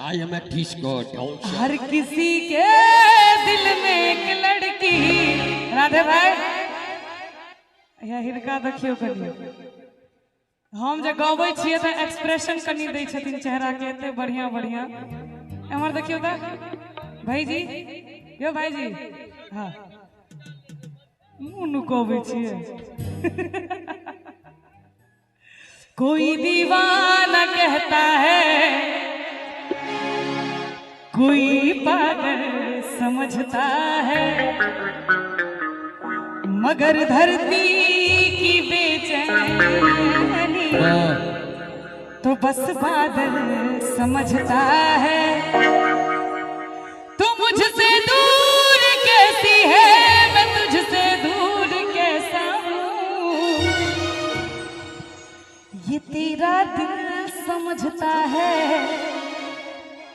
I am a disco dancer. हर किसी के दिल में एक लड़की। राधे भाई, या हिनका देखियो कनी, हम जे गबै छियै तऽ एक्सप्रेशन कनी दै छथिन चेहरा के, एते बढ़िया बढ़िया। एम्हर देखियो तऽ भाईजी, यो भाईजी, हाँ मुँह नुकबै छियै। कोई दीवाना कहता है, कोई पागल समझता है, मगर धरती की बेचैनी तो बस बादल समझता है। तू मुझसे दूर कैसी है, मैं तुझसे दूर कैसा हूँ, ये तेरा दिल समझता है,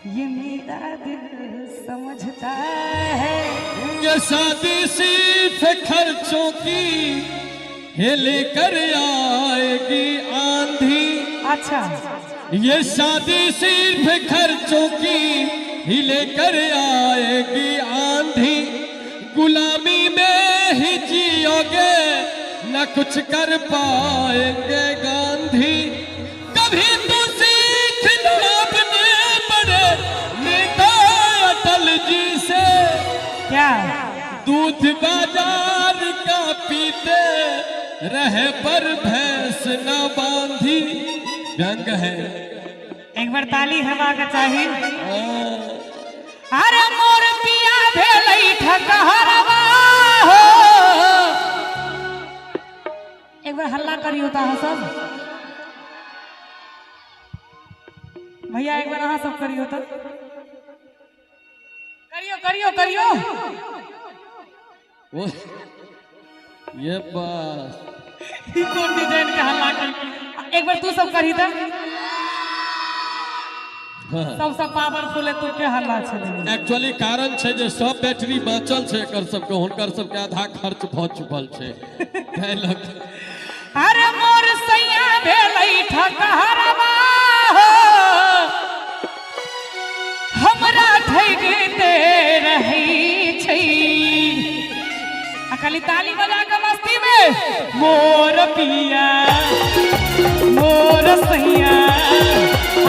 ये मेरा दिल समझता है। ये शादी सिर्फ खर्चों की है, लेकर आएगी आंधी। अच्छा। ये शादी सिर्फ खर्चों की ही लेकर आएगी आंधी। गुलामी में ही जियोगे, न कुछ कर पाएंगे गांधी। कभी तो सीख लो अपने बड़े नेता अटल जी से, क्या दूध बाजार का पीते रहे पर भैंस न बांधी। व्यंग है। एक बार ताली हेबाक चाही। अरे मोर पिया भेलै ठकहरवा हो। एक बार हल्ला करियो तऽ अहाँ सब भैया, एक बार अहाँ सब करियो तऽ, करियो करियो करियो। वो ये बस ई कोन डिजाइन के हल्ला कर? एक बार तू सब करही तऽ। सबसँ पावरफुल है तू के हल्ला छलै। एक्चुअली कारण छै जे सब बैटरी बचल छै एकर सबके, हुनकर सबके आधा खर्च भऽ चुकल छै, ताहि लऽ कऽ। अरे मोर सैया भेलै ठकहरवा हो, हमरा ठगिते रहै छै। आ खाली ताली बजा के मस्ती में, मोर पिया मोर सैया,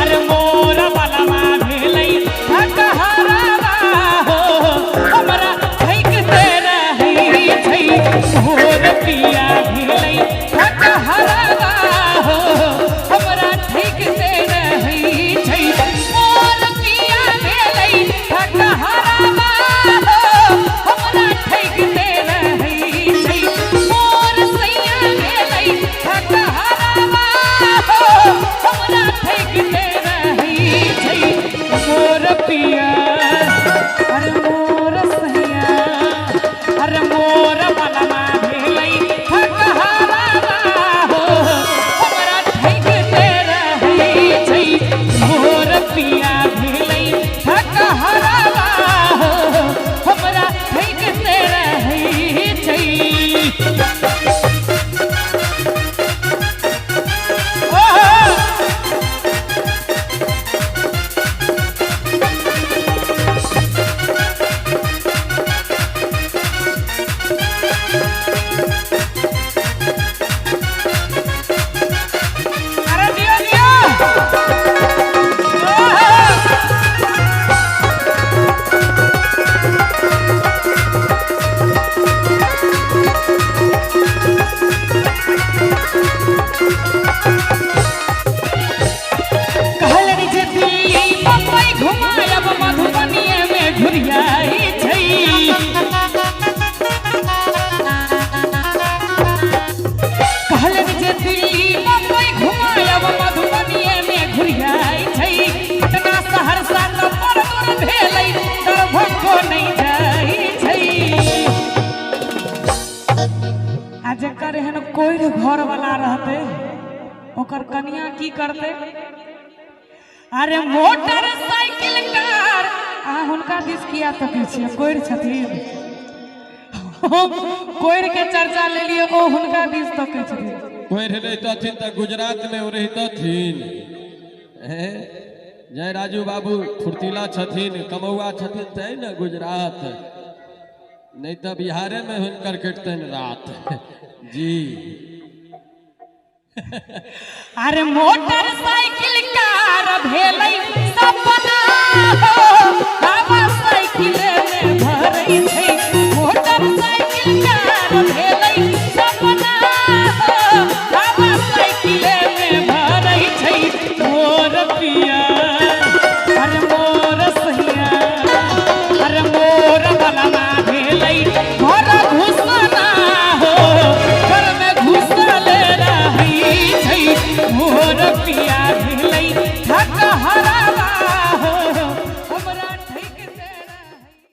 अरे मोर बलवा भेलै ठकहरवा हो, हमरा ठगिते रहै छै। मोर पिया भेलै ठकहरवा हो, हमरा ठगिते रहै छै। मोर पिया भेलै ठकहरवा हो, हमरा ठगिते रहै छै। मोर सैया भेलै ठकहरवा हो, हमरा ठगिते रहै छै। मोर पिया, अरे मोर सैया, अरे मोर बलवा भेलै ठकहरवा हो, हमरा ठगिते रहै छै। मोर पिया भेलै ठकहरवा हो, हमरा ठगिते रहै छै। ओहो! अरे दियो दियो। ओहो! कहलनि जे दिल्ली बम्बई घुमायब, मधुबनीये में घुरियाई छै। कहलनि जे दिल्ली बम्बई घुमायब, मधुबनीये में घुरियाई छै। पटना सहरसा तऽ बड़ दूर भेलै, दरभंगो नहि जाइ छै। आ जकर एहन कोइ घर वाला रहतै, ओकर कनिया की करतै? अरे मोटर साइकिल कार, अहाँ हुनका दिस किया तकै छियै? कोरि छथिन। कोरि के चर्चा लेलियै, ओ हुनका दिस तकै छथिन। कोइ रहितथिन तऽ गुजरात मे ओ रहितथिन। हैं? जय राजू बाबू फुर्तीला छथिन, कमौआ छथिन तै ने गुजरात, नहीं तो बिहारे में हुनकर कटतनि रात। जी। अरे मोटरसाइकिल कार भेलै सपना हो।